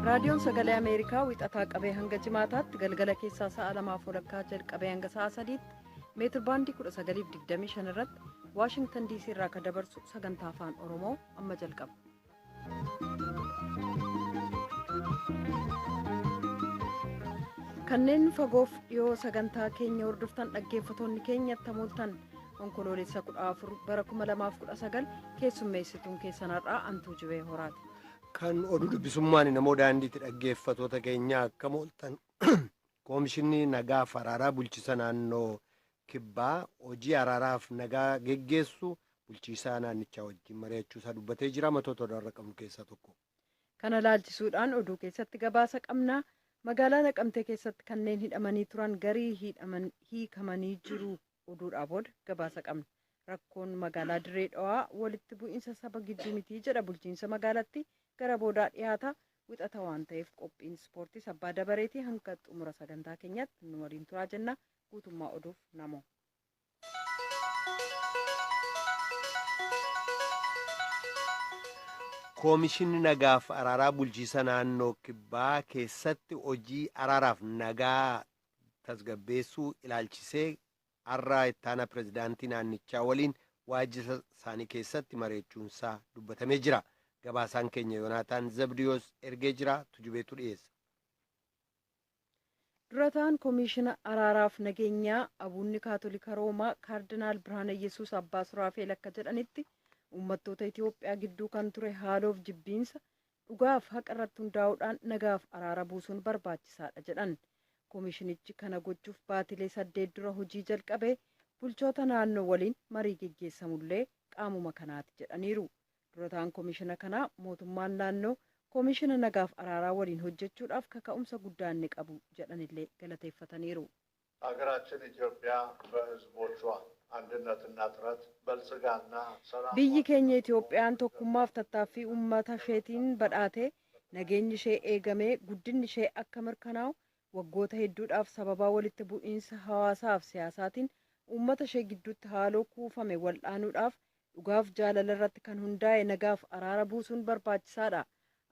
Raadiyoon Sagalee Ameerikaa wixataa qabee hanga jimaataatti galgala keessaa sa'a 2:30 jalqabee hanga sa'a 3tti meetir baandii 1925 irratti Waashingtan DC irraa kan dabarsu sagantaa afaan Oromoo amma jalqaba. Kanneen fagoof dhiyoo sagantaa keenya hordoftan dhaggeeffatoonni keenya tamooltan onkoloolessa 14 bara 2019 keessummeessituun keessan har'aa Antuu Jibee Horaati. Kan oduu dubbisummaan namoo daandiitti dhaggeeffatoota keenya akka mooltan. Koomishinni nagaaf araaraa bulchiisa naannoo kibbaa hojii araaraaf nagaa geggeessu bulchiisaa naannichaa wajjin mari'achuusaa dubbatee jira. Matoota odaarra qabnu keessaa tokko. Kana laalchisuudhaan oduu keessatti gabaasa qabnaa. Magaalaa Naqamtee keessatti kanneen hidhamanii turan garii hiikamanii jiru. Oduudhaa booda gabaasa qabna. Rakkoon magaalaa Dirree Dhawaa walitti bu'iinsa saba gidduu mitii jedha bulchiinsa magaalatti gara boodaa dhiyaata. Wixata waan ta'eef qophiin ispoortii abbaa dabareetii hanga xumura sagantaa keenyaatti nu waliin turaa jenna. Guutummaa oduuf namoo. Koomishinni nagaaf araaraa bulchiisa naannoo kibbaa keessatti hojii araaraaf nagaa tasgabbeessuu ilaalchisee har'a ittaanaa pirezidaantii naannichaa waliin waajjira isaanii keessatti mari'achuunsaa dubbatamee jira. Gabaasaan keenya Yoonaataan Zabdiyoos ergee jira. Tujubeetu dhiyeessa. Durataan koomishina araaraaf nageenyaa abuunni kaatolika Roomaa kaardinaal Birhaana Yesuus Abbaa Suraafeel akka jedhanitti uummattoota Itoophiyaa gidduu kan ture haaloof jibbiinsa dhugaaf haqa irratti hundaa'uudhaan nagaaf araara buusuun barbaachisaadha jedhan. Koomishinichi kana gochuuf baatilee 8 dura hojii jalqabee bulchoota naannoo waliin marii geggeessamullee qaamuma kanaati jedhaniiru. Durataan koomishina kanaa mootummaan naannoo koomishina nagaaf araaraa waliin hojjechuudhaaf kaka'umsa guddaa inni qabu jedhanillee galateeffataniiru. ሀገራችን ኢትዮጵያ በሕዝቦቿ አንድነትና ጥረት በልጽጋና ሰላም Biyyi keenya Itoophiyaan tokkummaaf tattaaffii uummata isheetiin badhaatee nageenyi ishee eegamee guddinni ishee akka mirkanaa'u waggoota hedduudhaaf sababaa walitti bu'iinsa hawaasaaf siyaasaatiin uummata ishee gidduutti haaloo kuufame wal'aanuudhaaf dhugaaf jaalala irratti kan hundaa'e nagaaf araara buusuun barbaachisaadha.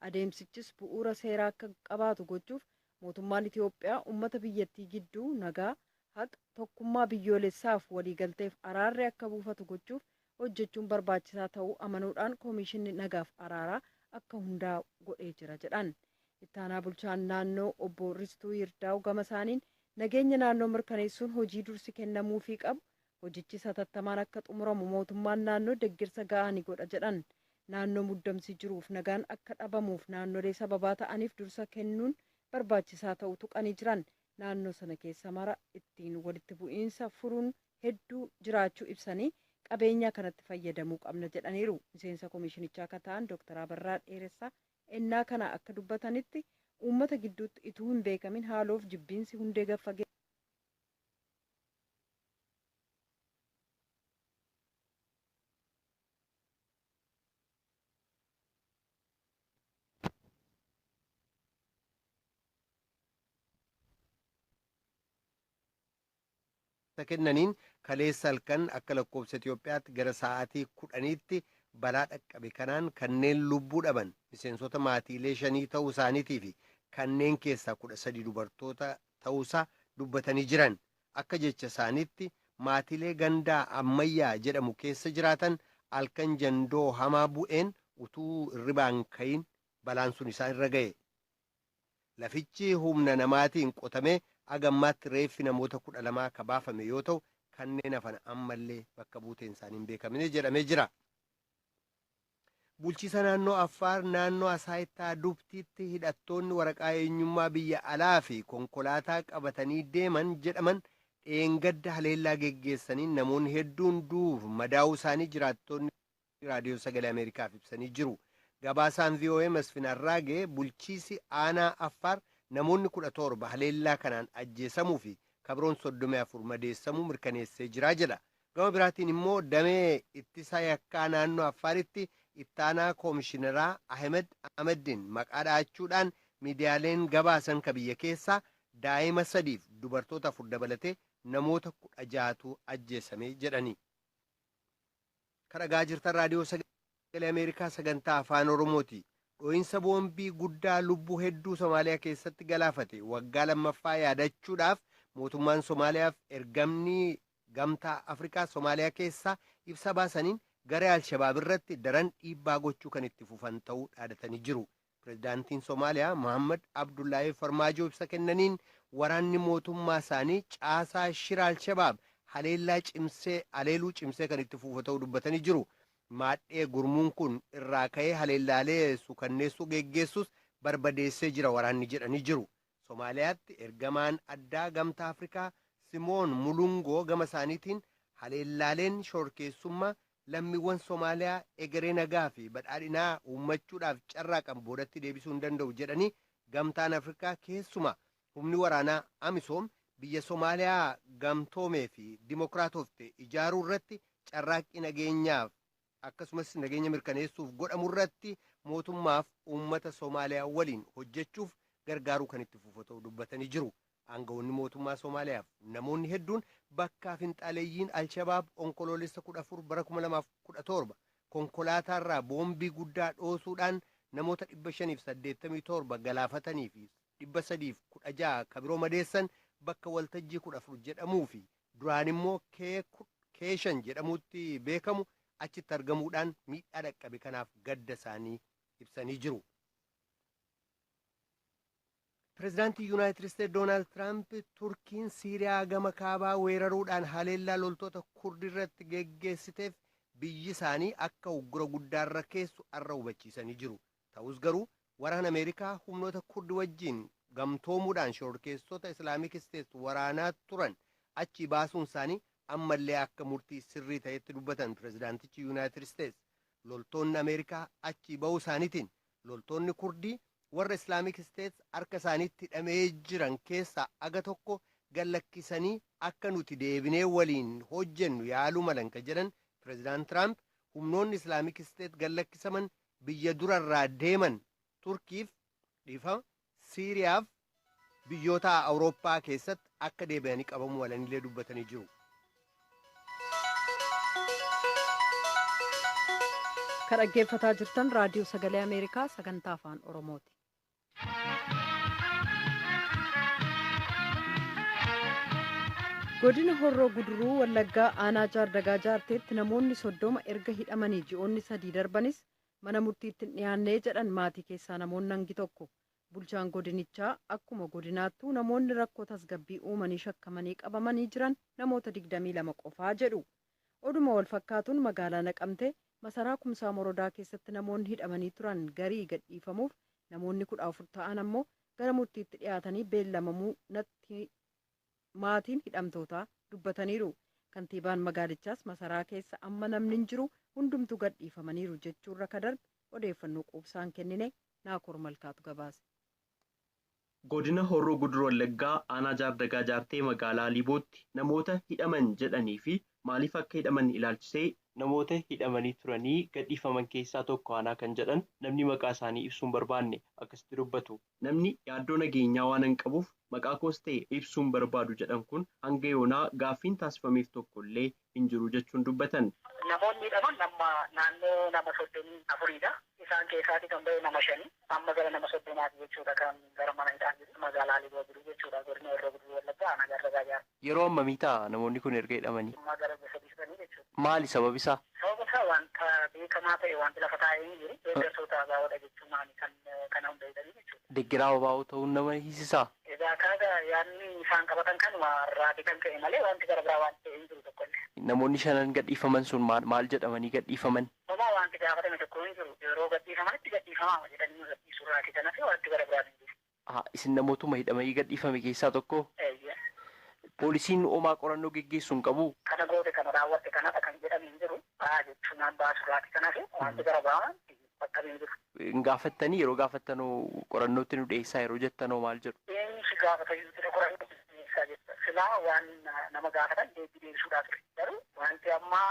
Adeemsichis bu'uura seeraa akka qabaatu gochuuf mootummaan Itoophiyaa uummata biyyattii gidduu nagaa, haqa, tokkummaa biyyoolessaaf waliigalteef araarri akka buufatu gochuuf hojjechuun barbaachisaa ta'uu amanuudhaan koomishinni nagaaf araaraa akka hundaa'u godhee jira jedhan. Ittaanaa bulchaan naannoo obbo Ristuu Yirdaa'u gama isaaniin nageenya naannoo mirkaneessuun hojii dursi kennamuufii qabu hojichi satattamaan akka xumuramu mootummaan naannoo deeggarsa ga'aa ni godha jedhan. Naannoo muddamsi jiruuf nagaan akka dhabamuuf naannolee sababaa ta'aniif dursa kennuun barbaachisaa ta'u tuqanii jiran. Naannoo sana keessa mara ittiin walitti bu'iinsa furuun hedduu jiraachuu ibsanii qabeenyaa kanatti fayyadamuu qabna jedhaniiru. Miseensa koomishinichaa akka ta'an Dooktar Abarraa Dheeressaa ennaa kana akka dubbatanitti uummata gidduutti ituu hin beekamin haaloof jibbiinsi hundee gaffagee kennaniin kaleessa halkan akka lakkoofsa Itoophiyaatti gara sa'aatii 10tti balaa dhaqqabe kanaan kanneen lubbuu dhaban miseensota maatiilee 5 ta'uu isaaniitii fi kanneen keessaa 13 dubartoota ta'uusaa dubbatanii jiran. Akka jecha isaaniitti maatiilee gandaa ammayyaa jedhamu keessa jiraatan halkan jandoo hamaa bu'een utuu hirribaan kayin balaan sun isaan irra ga'e. Lafichi humna namaatiin qotamee agammaatti reeffi namoota 12 ka baafame yoo ta'u kanneen hafan ammallee bakka buuteen isaanii hin beekamne jedhamee jira. Bulchiisa naannoo Affaar naannoo Asaayitaa Dubtiitti hidhattoonni waraqaa eenyummaa biyya alaa fi konkolaataa qabatanii deeman jedhaman dheengadda haleellaa geggeessanii namoonni hedduun du'uuf madaa'uu isaanii jiraattonni raadiyoo sagalee Ameerikaaf ibsanii jiru. Gabaasaan VOA Masfin Arraagee bulchiisi aanaa Affaar namoonni 17 haleellaa kanaan ajjeesamuu fi kabroon 34 madeessamuu mirkaneessee jira jedha. Gama biraatiin immoo damee ittisa yakkaa naannoo Affaaritti ittaanaa koomishineraa Ahmed Ahmedin maqaa dha'achuudhaan miidiyaaleen gabaasan ka biyya keessaa daa'ima 3f dubartoota 4 dabalatee namoota 16tu ajjeesame jedhani. Kan dhagaa jirtan raadiyoo sagalee Ameerikaa sagantaa afaan Oromooti. Dho'iinsa boombii guddaa lubbuu hedduu Somaaliyaa keessatti galaafate waggaa lammaffaa yaadachuudhaaf mootummaan Somaaliyaaf ergamni Gamtaa Afrikaa Somaaliyaa keessaa ibsa baasaniin garee Alshabaab irratti daran dhiibbaa gochuu kan itti fufan ta'uu dhaadatanii jiru. Pireezidaantiin Somaaliyaa Mohammad Abdullaahi Farmaajoo ibsa kennaniin waraanni mootummaa isaanii caasaa shira Alshabaab haleellaa cimsee haleeluu cimsee kan itti fufu ta'uu dubbatanii jiru. Maadhee gurmuun kun irraa ka'ee haleellaalee sukanneessuu geggeessus barbadeessee jira waraanni jedhanii jiru. Somaaliyaatti ergamaan addaa Gamtaa Afrikaa Simoon Mulungoo gama isaaniitiin haleellaaleen shorkeessummaa lammiiwwan Somaaliyaa egeree nagaa fi badhaadhinaa uummachuudhaaf carraaqan boodatti deebisuu hin danda'u jedhanii, Gamtaan Afrikaa keessumaa humni waraanaa Amisoom biyya Somaaliyaa gamtoomee fi dimokiraatofte ijaaruu irratti carraaqqii nageenyaaf akkasumas nageenya mirkaneessuuf godhamu irratti mootummaaf uummata Somaaliyaa waliin hojjechuuf gargaaruu kan itti fufu ta'uu dubbatanii jiru. Aangawoonni mootummaa Somaaliyaaf namoonni hedduun bakka finxaaleeyyiin Alshabaab Onkoloolessa 14 bara 2017 konkolaataarraa boombii guddaa dhoosuudhaan namoota 587 galaafatanii fi 316 kabiroo madeessan, bakka Waltajjii 14 jedhamuu fi duraan immoo Keeshan jedhamutti beekamu achitti argamuudhaan miidhaa dhaqqabe kanaaf gadda isaanii ibsanii jiru. Pireezidaantii Yuunaayitid Isteetsi Doonaald Tiraamp Turkiin Siiriyaa gama kaabaa weeraruudhaan haleellaa loltoota Kurdi irratti geggeessiteef biyyi isaanii akka uggura guddaarra keessu arra hubachiisanii jiru. Ta'us garuu waraana Ameerikaa humnoota Kurdi wajjin gamtoomuudhaan shororkeessota Islaamik Isteets waraanaa turan achi baasuun isaanii ammallee akka murtii sirrii ta'etti dubbatan pireezidaantichi Yuunaayitid Isteets. Loltoonni Ameerikaa achi ba'uu isaaniitiin loltoonni Kurdii warra Islaamik Isteets harka isaaniitti hidhamee jiran keessaa aga tokko gallakkisanii akka nuti deebinee waliin hojjennu yaaluu malan ka jedhan pireezidaant Tiraamp, humnoonni Islaamik Isteets gallakkisaman biyya durarraa deeman Turkiif, dhiifama, Siiriyaaf biyyoota Awurooppaa keessatti akka deebi'anii qabamuu malanillee dubbatanii jiru. Kan dhaggeeffataa jirtan Raadiyoo Sagalee Ameerikaa sagantaa Afaan Oromooti. Godina Horroo Guduruu Wallaggaa aanaa Jaardagaa Jaarteetti namoonni 30 erga hidhamanii ji'oonni 3 darbanis mana murtiitti hin dhiyaannee jedhan maatii keessaa namoonni hangi tokko. Bulchaan godinichaa akkuma godinaattuu namoonni rakkoo tasgabbii uumanii shakkamanii qabamanii jiran namoota 22 qofaa jedhu. Oduma wal fakkaatuun magaalaa Naqamtee masaraa Kumsaa Morodaa keessatti namoonni hidhamanii turan garii gadhiifamuuf, namoonni 14 ta'an ammoo gara murtiitti dhiyaatanii beellamamuu natti maatiin hidhamtootaa dubbataniiru. Kantiibaan magaalichaas masaraa keessa amma namni hin jiru, hundumtuu gadhiifamaniiru jechuurra ka darbe odeeffannoo quubsaan kennine. Naakoor Malkaatu gabaase. Godina Horroo Guduruu Wallaggaa aanaa Jaardagaa Jaartee magaalaa Liibootti namoota hidhaman jedhanii fi maaliif akka hidhaman ilaalchisee namoota hidhamanii turanii gadhiifaman keessaa tokko aanaa kan jedhan namni maqaa isaanii ibsuun barbaanne akkasitti dubbatu. Namni yaaddoo nageenyaa waan hin qabuuf maqaa koos ta'e ibsuun barbaadu jedhan kun hanga yoonaa gaaffiin taasifameef tokko illee hin jiru jechuun dubbatan. Namoonni hidhaman amma naannoo nama 34dha. Isaan keessaati kan ba'e nama 5. Amma gara nama 30ti jechuudha kan gara mana hidhaa jiru. Magaalaa Liboo jiru jechuudha. Godina Horroo Guduruu Wallaggaa aanaa Jaardagaa Jaartee. Yeroo ammamii ta'a namoonni kun erga hidhamanii? Amma gara 3 fudhanii jechuudha. Maali sababi isaa? Sababa isaa wanta beekamaa ta'e wanti lafa taa'ee hin jiru. Deeggartoota ABOdha jechuun kan kana hunda hidhanii jechuudha. Deeggaraa ABO ta'uun nama hiisisaa? Egaa kaaga yaadni isaan qabatan kanuma irraatii kan ka'e malee wanti gara biraa wanti ta'e hin jiru tokkollee. Namoonni shanan gadhiifaman sun maal jedhamanii gadhiifaman? Homaa wanti gaafatame tokko hin jiru. Yeroo gadhiifamanitti gadhiifamaa jedhanii gadhiisuu irraatii kan hafe wanti gara biraan hin jiru. Isin namootuma hidhamanii gadhiifame keessaa tokko? Poolisiin homaa qorannoo geggeessuu hin qabu? Kana goote, kana raawwatte, kanadha kan jedhame hin jiru. Ba'aa jechuun baasu irraatii kan hafe wanti gara biraa bakka hin jiru. Hin gaafattanii? Yeroo gaafattanoo, qorannootti nu dhiyeessaa yeroo jettanoo maal jedhu? Eenyu si gaafata jiru qorannoo dhiyeessaa jetta. Silaa waan nama gaafatan deebii deebisuudhaa ture. Garuu wanti ammaa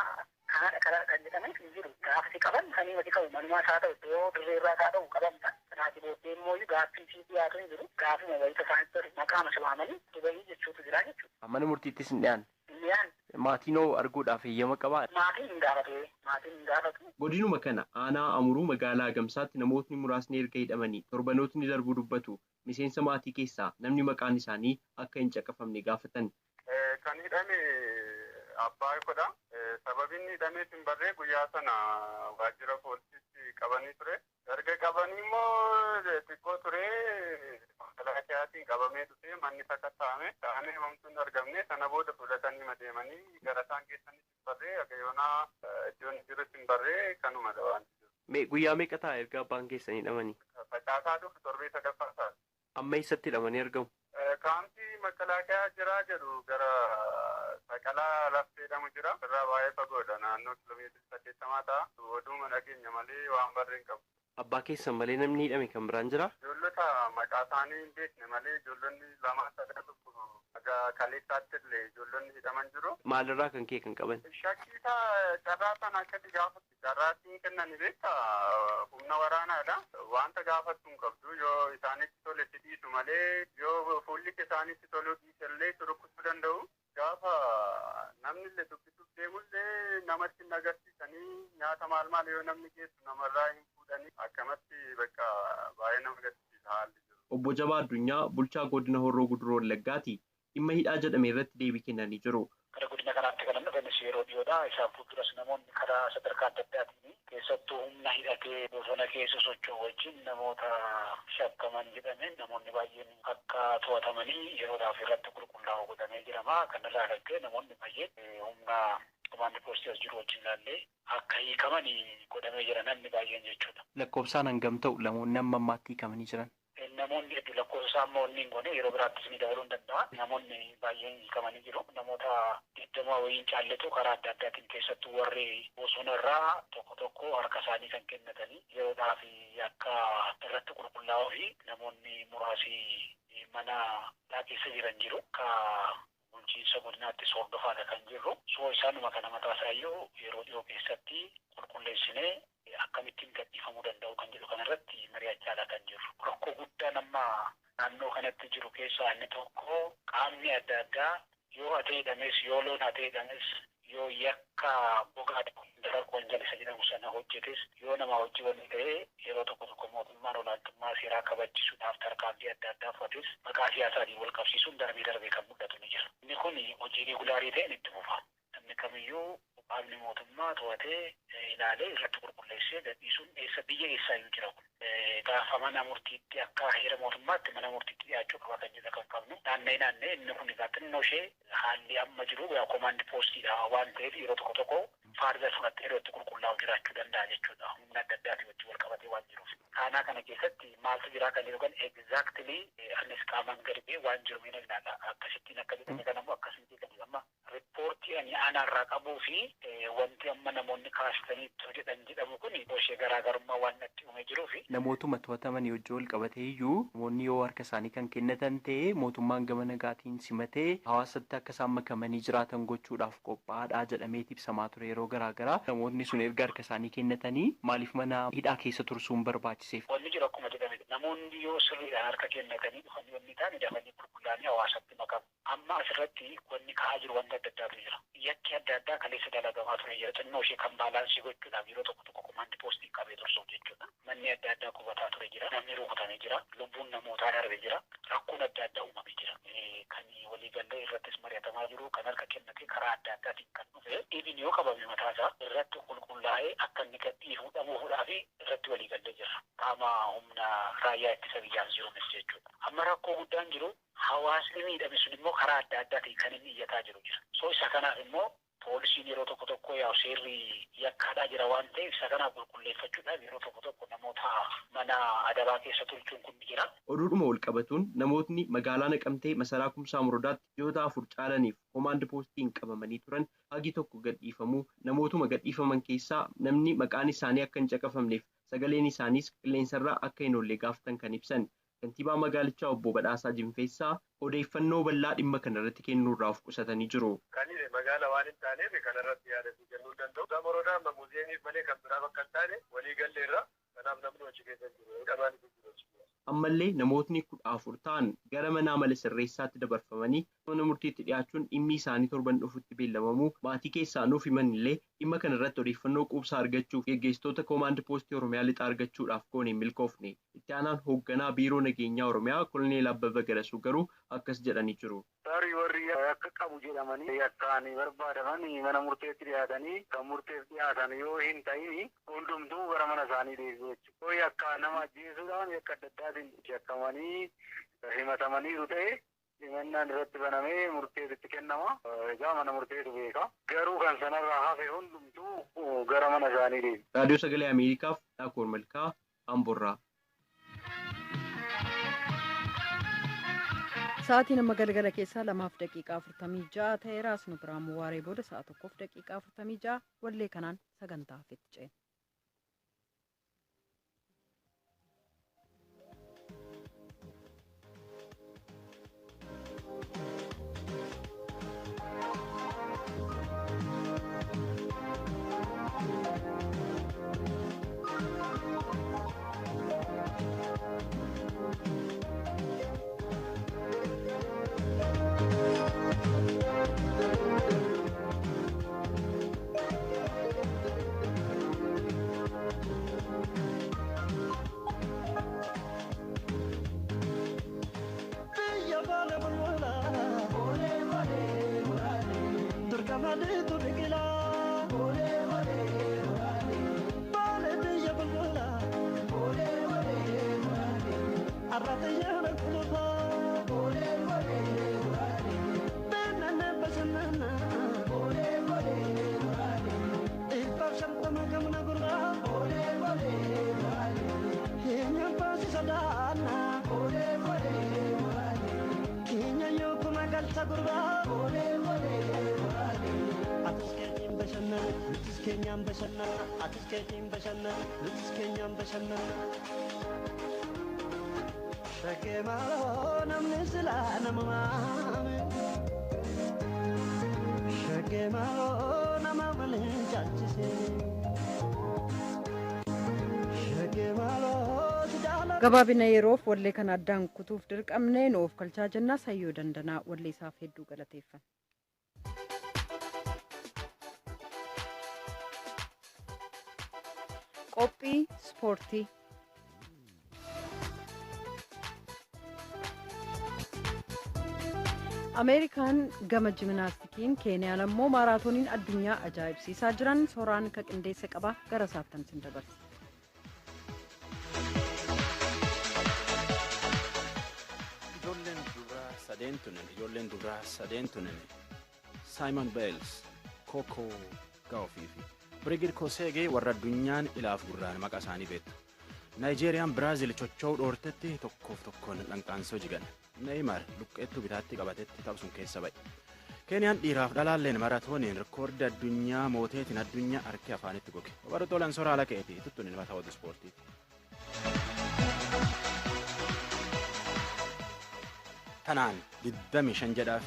kanadha kanadha kan jedhame hin jiru. Gaafa si qaban sanii wati qabu, manumaas haa ta'u, iddoo dirreerraas haa ta'u qabamta. Kanaaf booddee immoo gaaffii sii dhiyaatu hin jiru. Gaafuma wayita isaanitti maqaama si waamanii dubayii jechuutu jira jechuudha. Mana murtiittis hin dhiyaanne? Dhiyaan. Maatiin hoo arguudhaaf eeyyama qabaa? Maatiin hin gaafatu. Maatiin hin gaafatu. Godinuma kana aanaa Amuruu magaalaa Agamsaatti namootni muraasni erga hidhamanii torbanootni darbuu dubbatu. Miseensa maatii keessaa namni maqaan isaanii akka hin caqafamne gaafatan. Kan hidhame abbaa kodha. Sababni hidhameef hin barree guyyaa sana waajjira poolisiitti qabanii ture. Erga qabanii immoo xiqqoo ture makalaakiyyaatiin qabamee dhufee manni sakatta'ame. Ta'anii himamtuun hin argamne sana booda fudhatanii deemanii gara isaan geessanis hin barree hagayoonaa iddoon jirus hin barree kanumadha waan jiru. Mee guyyaa meeqa ta'a erga abbaan keessanii hidhamanii? Facaasaa dhufu torbee sadaffaa ta'a. Amma eessatti hidhamanii argamu? Kaampii makalaakiyaa jira jedhu gara Saqalaa laftee jedhamu jira. Irraa baay'ee fagoodha. Naannoo kiiloomeetira 80 ta'a. Oduuma dhageenya malee waan barree hin qabu. Abbaa keessan malee namni hidhame kan biraan jira? Ijoollota maqaa isaanii hin beekne malee ijoollonni lama sadan tokko aga kaleessaatti illee ijoollonni hidhaman jiru. Maalirraa kan ka'e kan qaban? Shakkiisaa carraa sana akkatti gaafatu. Carraa siin kennan beektaa humna waraanaadha. Wanta gaafattu hin qabdu yoo isaanitti tole si dhiisu malee yoo fuulli isaanitti toluu dhiisellee si rukutuu danda'u. Gaafa namni illee dubbisuuf deemullee namatti hin agarsiisanii nyaata maal maal yoo namni geessu namarraa hin fuudhanii akkamatti bakka baay'ee nama gaddisiisa haalli jiru. Obbo Jabaa Addunyaa bulchaa godina Horroo Guduroo Wallaggaati. Dhimma hidhaa jedhame irratti deebii kennanii jiru. Gara godina kanaatti kan dhufanis yeroo dhiyoodha. Isaan fuulduras namoonni karaa sadarkaa adda addaatiin keessattuu humna hidhatee bosona keessa socho'u wajjin namoota shakkaman jedhameen namoonni baay'een akka to'atamanii yeroodhaaf irratti qulqullaa'u godhamee jirama. Kanarraa kan ka'e namoonni baay'een humna komaandi poostii as jiru wajjin ilaallee akka hiikaman godhamee jira namni baay'een jechuudha. Lakkoofsaan hangam ta'u namoonni amma ammaatti hiikamanii jiran? Namoonni hedduu lakkoofsa isaa amma wanni hin goone yeroo biraattis ni dabaluu hin danda'a. Namoonni baay'een hiikamanii jiru. Namoota 20 wayiin caalletu karaa adda addaatiin keessattuu warri bosona irraa tokko tokko harka isaanii kan kennatanii yeroodhaaf akka irratti qulqullaa'uu fi namoonni muraasi mana keessa jiran jiru. Akka bulchiinsa godinaattis hordofaadha kan jirru. Soo isaanuma kana mataa isaayyuu yeroo dhiyoo keessatti qulqulleessinee akkamittiin gadhiifamuu danda'u kan jedhu kanarratti mari'achaadha kan jirru. Rakkoo guddaan amma naannoo kanatti jiru keessaa inni tokko qaamni adda addaa yoo hatee hidhames yoo loon hatee hidhames yoo yakka gogaa wanjala isa jedhamu sana hojjetes yoo nama hojii wanni ta'e yeroo tokko tokko mootummaan olaantummaa seeraa kabachisuudhaaf tarkaanfii adda addaa fudhates maqaa siyaasaatiin wal qabsiisuun darbee darbee kan mul'atu ni jira. Inni kun hojii regulaarii ta'een itti fufa. Namni kamiyyuu qaamni mootummaa to'atee ilaalee irratti qulqulleessee gadhiisuun eessa biyya eessaayyuu jira kun. Gaafa mana murtiitti akka heera mootummaatti mana murtiitti dhiyaachuu qaba kan jedhu kan qabnu. Naanna'ee naanna'ee inni kun egaa xinnoo ishee haalli amma jiru komaandi poostiidha waan ta'eef yeroo tokko tokko faarza fudhattee yeroo itti qulqullaa'u jiraachuu danda'a jechuudha. Humna adda addaatiin wajjin wal qabatee waan jiruuf. Aanaa kana keessatti maaltu jira kan jedhu kan egzaaktilii anis qaamaan gadi bu'ee waan jiru ni ilaalla. Akkasittiin akka jedhame kan ammoo akkasitti kan amma riippoortii ani aanaarraa qabuu fi wanti amma namoonni kaastanii jedhan jedhamu kun ishee garaagarummaa waan natti uumee jiruu fi. Namootuma to'atamanii hojii wal qabatee iyyuu namoonni yoo harka isaanii kan kennatan ta'e mootummaan gama nagaatiin simatee hawaasatti akka isaan makamanii jiraatan gochuudhaaf qophaa'aadha jedhamee ibsamaa ture yeroo garaagaraa. Namoonni sun erga harka isaanii kennatanii maaliif mana hidhaa keessa tursuun barbaachiseef? Wanni jiru akkuma jedhame namoonni yoo sirriidhaan harka kennatanii dhufanii wanni ta'an dafanii qulqullaa'anii hawaasatti makamu. Amma asirratti wanni ka'aa jiru wanta adda addaatu jira. Yakki adda addaa kaleessa dalagamaa ture jira. Xinnoo ishee kan baalaansii gochuudhaaf yeroo tokko tokko komaandi poostiin qabee tursuuf jechuudha. Manni adda addaa gubataa ture jira. Namni rukutamee jira. Lubbuun namootaa darbe jira. Rakkoon adda addaa uumamee jira. Kan waliigallee irrattis mari'atamaa jiru kan harka kennatee karaa adda addaatiin kan dhufe dhibiin yoo qabame mataa isaa irratti qulqullaa'ee akka inni gadhiifuu fi irratti waliigallee jira. Qaama humna raayyaa ittisa biyyaas jiruunis jechuudha. Amma rakkoo guddaan jiru hawaasni miidhame sun immoo karaa adda addaatiin kan inni iyyataa jiru jira. So isa kanaaf immoo poolisiin yeroo tokko tokko yaa'u seerri yakkaadhaa jira waan ta'eef isa kanaaf qulqulleeffachuudhaaf yeroo tokko tokko namoota mana adabaa keessa tolchuun kun jira. Oduudhuma wal qabatuun namootni magaalaa Naqamtee masaraa Kumsaa Morodaatti ji'oota 4 caalaniif komaandi poostiin qabamanii turan hagi tokko gadhiifamuu namootuma gadhiifaman keessaa namni maqaan isaanii akka hin caqafamneef sagaleen isaaniis qilleensarraa akka hin oolle gaafatan kan ibsan. Kantiibaa magaalichaa obbo Badhaasaa Jinfeessaa odeeffannoo bal'aa dhimma kanarratti kennuurraa of qusatanii jiru. Kan magaala waan hin taaneef kanarratti yaadatu kennuu danda'u. Morodaa amma muuziyeemiif malee kan biraa bakka hin taane walii galleerra. Kanaaf namni hojii keessa jiru. Hidhamaan jiru. Ammallee namootni 14 ta'an gara mana amala sirreessaatti dabarfamanii mana murtiitti dhiyaachuun dhimmi isaanii torban dhufutti beellamamuu maatii keessaa nuuf himan illee dhimma kana irratti odeeffannoo quubsaa argachuuf geggeessitoota koomaand poostii Oromiyaa lixaa argachuudhaaf goone hin milkoofne. Itti aanaan hoogganaa biiroo nageenyaa Oromiyaa Koloneel Abbabaa Garasuu garuu akkas jedhanii jiru. Tarii warri yakka qabu jedhamanii yakkaan barbaadaman mana murteetti dhiyaatanii kan murteef dhiyaatan yoo hin ta'in hundumtuu gara mana isaanii deebi'u jechuudha. Yoo yakka nama ajjeesuudhaan yakka adda addaatiin yakkamanii himatamaniiru ta'e himannaan irratti banamee murteetti kennama. Egaa mana murteetu beeka. Garuu kan sanarraa hafe hundumtuu gara mana isaanii deebi'u. Raadiyoo Sagalee Ameerikaaf Dhaakoor Malkaa Amboorraa. Sa'aatiin amma galgala keessaa 2:46 ta'eera. Asuma biraan waaree booda sa'a 1:46 wallee kanaan sagantaa hafetti ceena. Gabaabina yeroof wallee kana addaan kutuuf dirqamne nuuf kalchaa jennaa sayyoo dandanaa wallee isaaf hedduu galateeffanna. Qophii ispoortii. Ameerikaan gama jiminaastikiin Keeniyaan ammoo maaraatooniin addunyaa ajaa'ibsiisaa jiran sooraan ka qindeessa qaba gara isaattan sin dabarsa. Ijoolleen dubaraa sadeen tunin Saayimon Beels, Kookoo Gaawfii fi Birigid Koseegee warra addunyaan ilaaf gurraan maqaa isaanii beektu. Naayijeeriyaan Biraazil chocho'uu dhoortetti tokkoof tokkoon dhanqaansoo jigan. Neeymaar luqqeettuu bitaatti qabatetti taphsuun keessa ba'e. Keeniyaan dhiiraaf dhalaalleen maraatooniin rikoordi addunyaa mooteetiin addunyaa harki afaanitti goge. Barattoota Lansoora haala ka'eeti tuttuun ilma ta'ootu ispoortiiti. Tanaan 25 jedhaaf.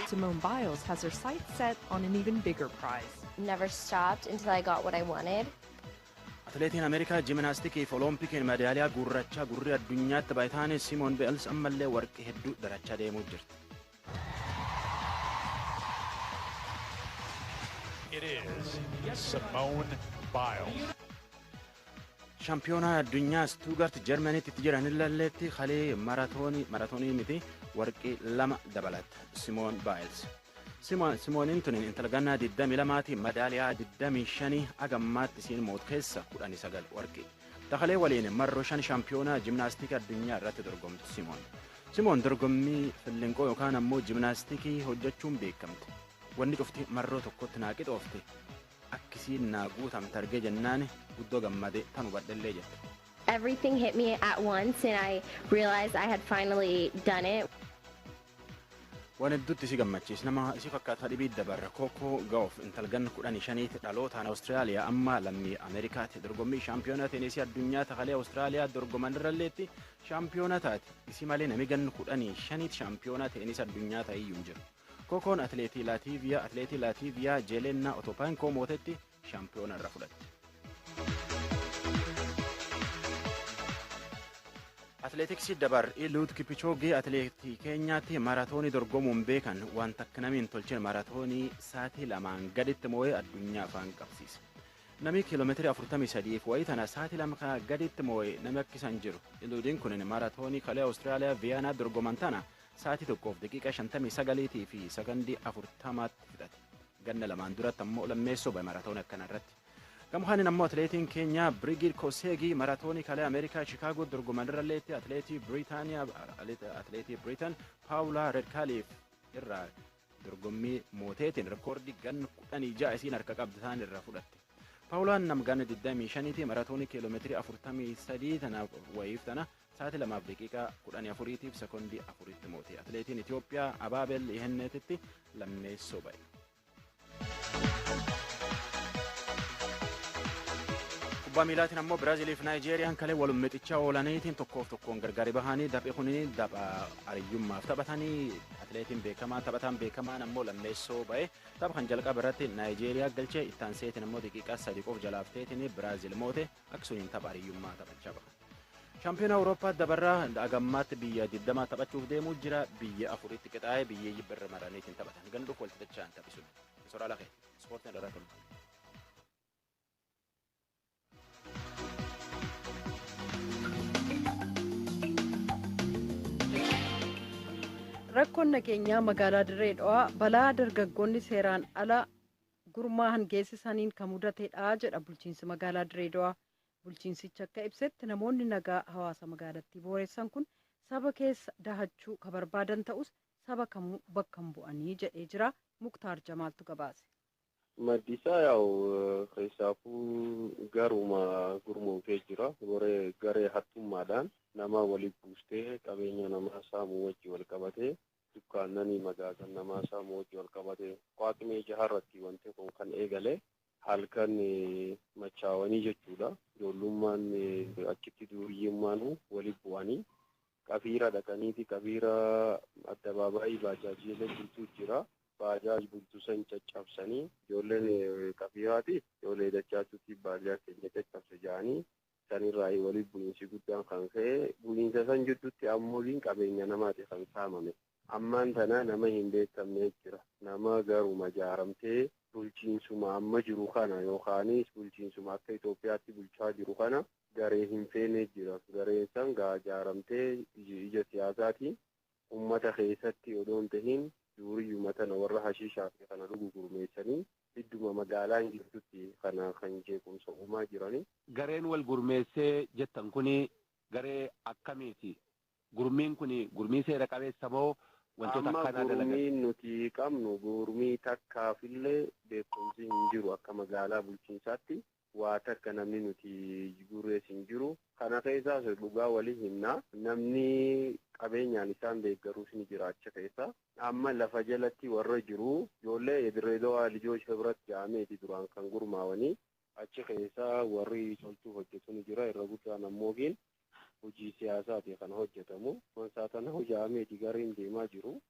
Simone Biles has her sights set on an even bigger prize. Never stopped until I got what I wanted. Atileetiin Ameerikaa jiminaastikiif Oloompikiin madaaliyaa gurrachaa gurri addunyaatti baay'ataan Simoon Beels ammallee warqee hedduu darachaa deemuu jirti. It is Simone Biles. Shaampiyoonaa addunyaa Stuttgart Jarmaniitti itti jiran ilaalleetti halee maraatoonii miti warqee 2 dabalata Simoon Biles. Simooniin tun intala gannaa 22 madaaliyaa 25 hagammaatti isiin moot keessa 19 warqee. Takalee waliin marroo 5 shaampiyoonaa jiimnaastikii addunyaa irratti dorgomtu Simoon. Simoon dorgommii fillinqoo yookaan ammoo jiimnaastikii hojjechuun beekamte. Wanni cufti marroo tokkotti naa qixoofte. Akkisiin naa guutamte argee jennaan guddoo gammade tan hubadhellee jette. Everything hit me at once and I realized I had finally done it. Waan hedduutti isi gammachiis nama isi fakkaataa dhibii dabarra Kookoo Gaaf intalgan 15 dhalootaan Awustiraaliyaa amma lammii Ameerikaatti dorgommii shaampiyoonaa teenisii addunyaa takalee Awustiraaliyaa dorgoman irralleetti shaampiyoonaa taate isi malee nami gan 15 shaampiyoonaa teenisii addunyaa ta'iyyuu hin jiru. Kookoon atileetii Laatiiviyaa Jeelennaa Otopaankoo mootetti shaampiyoona irra fudhatte. Atileetiksii dabar Iluut Kipichoogee atileetii Keenyaatti maratoonii dorgomuun beekan waan takka namni hin tolchine maratoonii sa'aatii 2 gaditti moo'ee addunyaa afaan qabsiise. Namni kiiloomeetirii 43 wayii tana sa'aatii 2 gaditti moo'ee namni akka isaan jiru. Iluudiin kun maratoonii kalee Awustiraaliyaa Viyaanaa dorgoman tana sa'aatii 1:59 fi sekondii 40 fixate. Ganna 2 duratti ammoo lammeessoo ba'e maratoonii akkana irratti. Gamhaanin ammoo atileetiin Keenyaa Birigid Koseegii maratoonii kalee Ameerikaa Chicaagoo dorgoman irralleetti atileetii Biriitan Paawulaa Redkaaliif irraa dorgommii mooteetiin rekoordii ganna 16 isiin harka qabdu ta'an irraa fudhatte. Paawulaan nam ganna 25 maratoonii kiiloomeetirii 43 tanaaf wayiif tana sa'aatii 2:14 sekondii 4 moote. Atileetiin Itoophiyaa Abaabel Ihenneetitti lammeessoo ba'e. Kubbaa miilaatiin ammoo Biraaziliif Naayijeeriyaan kalee walum mixichaa oolaniitiin 1-1 gargaari bahanii daphee kunii dapha ariyyummaaf taphatanii atileetiin beekamaa taphataan beekamaan ammoo lammeessoo ba'e tapha kan jalqaba irratti Naayijeeriyaa galchee ittaan seetiin ammoo daqiiqaa 3 qof jalaafteetiin Biraazil moote akkasumas tapha ariyyummaa taphachaa bahan. Shaampiyoona Awurooppaa dabarraa agammaatti biyya 20 taphachuuf deemuu jira biyya 4tti qixaa'ee biyya birra maraniitiin taphatan ganduuf walitti dacha'an taphisuun. Soraa lafee ispoortiin irraa tolu. Rakkoon nageenyaa magaalaa Dirree Dhawaa balaa dargaggoonni seeraan ala gurmaa'an geessisaniin kan mudatedha jedha bulchiinsi magaalaa Dirree Dhawaa. Bulchiinsichi akka ibsetti namoonni nagaa hawaasa magaalattii booressan kun saba keessa dahachuu kan barbaadan ta'us saba kamuu bakka hin bu'anii jedhee jira. Muktaar Jamaaltu gabaase. Maddi isaa yaa'u keessaafuu garuma gurmuufee jira. Garee hattummaadhaan nama waliin buustee qabeenya namaa saamuu wajji wal qabatee dukkaannanii magaasan namaa saamuu wajji wal qabatee waaqni jaharratti wanti kun kan eegale halkan machaawanii jechuudha. Ijoollummaan achitti duriyyummaan waliin bu'anii qabiira dhaqaniiti qabiira addabaabaayii baajaajiilee bultuu jira. Baajaaj bultuu san caccabsanii ijoolleen qabiiraati ijoollee dachaatuutti baajaa keenya caccabse ja'anii sanirraa waliin bu'iinsi guddaan kan ka'e bu'iinsa san jidduutti ammoo qabeenya namaati kan saamame. Ammaan tana nama hin beekamne jira. Nama garuma jaaramtee bulchiinsuma amma jiru kana yookaanis bulchiinsuma akka Itoophiyaatti bulchaa jiru kana garee hin feene jira. Gareen san gaa jaaramtee ija siyaasaatiin uummata keessatti odoo hin tahin duuriyyuma tana warra hashiishaa fi kana dhugu gurmeessanii idduma magaalaan jirtutti kana kan jeequmsa uumaa jirani. Gareen wal gurmeessee jettan kuni garee akkamiiti? Gurmiin kuni gurmii seera qabeessa moo wantoota akkanaa dalagan? Gurmiin nuti qabnu gurmii takkaafillee beekumsi hin jiru akka magaalaa bulchiinsaatti waa takka namni nuti gurrees hin jiru. Kana keessaas dhugaa walii himna. Namni qabeenyaan isaan deeggaruus ni jira achi keessa. Amma lafa jalatti warra jiru ijoollee Dirree Dhawaa Lijooch Hibrat jedhameeti duraan kan gurmaawanii achi keessa warri toltuu hojjetu ni jira. Irra guddaan ammoo hojii siyaasaati kan hojjetamu. Konsaatana hojjetameeti gareen deemaa jiru.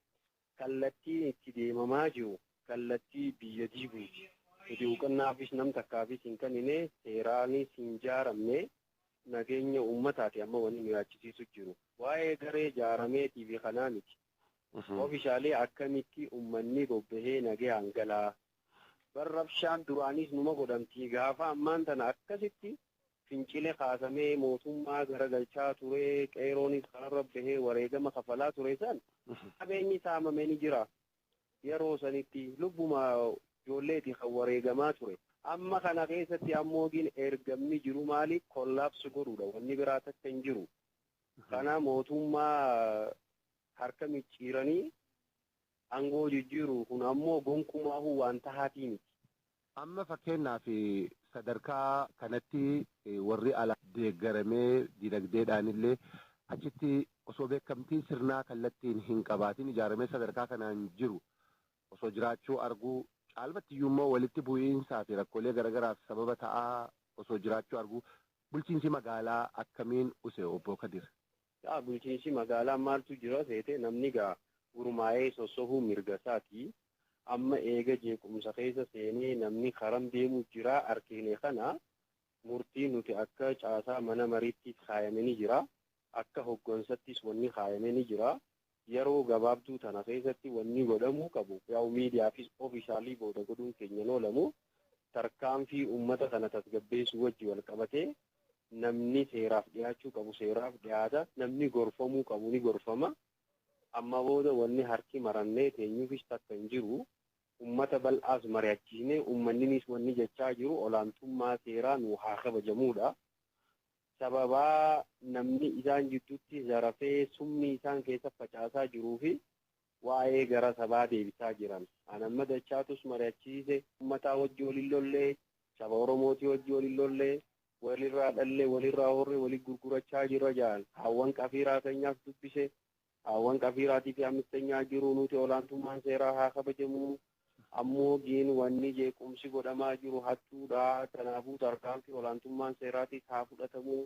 Kallattiin itti deemamaa jiru kallattii biyya diiguuti. Nuti huqannaafis nam takkaafis hin kennine seeraanis hin jaaramne nageenya uummataati amma wanni nu yaachisiisu jiru. Waa'ee garee jaarameetii fi kanaa miti. Oofishaalee akkamitti uummanni bobbahee nagee hangalaa. Barrabshaan duraanis numa godhamti gaafa ammaan tana akkasitti fincile kaasamee mootummaa garagalchaa ture qeeroonis kanarra bahee wareegama kafalaa ture san qabeenyi saamamee ni jira. Yeroo sanitti lubbuma ijoolleeti kan wareegamaa ture. Amma kana keessatti ammoo ergamni jiru maali kollaapsi godhuudha wanni biraa takka hin jiru. Kana mootummaa harka micciiranii aangoo jijjiiru kun ammoo gonkumaahuu waan tahaatii miti. Amma fakkeenyaaf sadarkaa kanatti warri ala deeggaramee dinagdeedhaan illee achitti osoo beekamtii sirnaa kallattiin hin qabaatin ijaaramee sadarkaa kanaan jiru osoo jiraachuu arguu caalmatti iyyuu immoo walitti bu'iinsaa fi rakkoolee garaagaraaf sababa ta'aa osoo jiraachuu arguu bulchiinsi magaalaa akkamiin use obbo Kadir? Yaa bulchiinsi magaalaa maaltu jira seete namni gaa gurmaa'ee sossohuu mirga isaati. Amma eega jeequmsa keessa seenee namni karam deemu jira argine kana murtii nuti akka caasaa mana mariitti kaayamanii jira. Akka hoggansattis wanni kaayamee ni jira. Yeroo gabaabduu tana keessatti wanni godhamuu qabu yaa'u miidiyaafis ofiishaalii booda godhuun keenyan oolamu tarkaanfii uummata kana tasgabbeessuu wajji wal qabatee namni seeraaf dhiyaachuu qabu seeraaf dhiyaata, namni gorfamuu qabu ni gorfama. Amma booda wanni harki marannee teenyuufis takka hin jiru. Uummata bal'aas mari'achiisnee uummanninis wanni jechaa jiru olaantummaa seeraa nu haa kabajamuudha. Sababaa namni isaan jidduutti zarafee summii isaan keessa facaasaa jiruu fi waa'ee gara sabaa deebisaa jiran. An amma dachaatus mari'achiise uummataa wajji waliin lollee, saba Oromootii wajji waliin lollee, walirraa dhallee, walirraa horree, walii gurgurachaa jira jedhan. Haawwan qafiiraa keenyaaf dubbise, haawwan qafiiraatii fi ammistenyaa jiru nuti olaantummaan seeraa haa kabajamu. Ammoo giin wanni jeequmsi godhamaa jiru hattuudha. Kanaafuu tarkaanfii olaantummaan seeraatiif haa fudhatamu.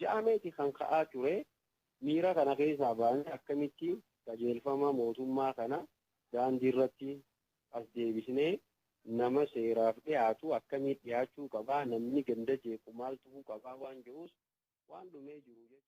Ja'ameeti kan ka'aa ture. Miira kana keessaa baanee akkamitti qajeelfama mootummaa kana daandii irratti as deebisnee nama seeraaf dhiyaatu akkamitti dhiyaachuu qabaa, namni ganda jeequ maal ta'uu qabaa waan jedhus waan dhumee jiru jechuudha.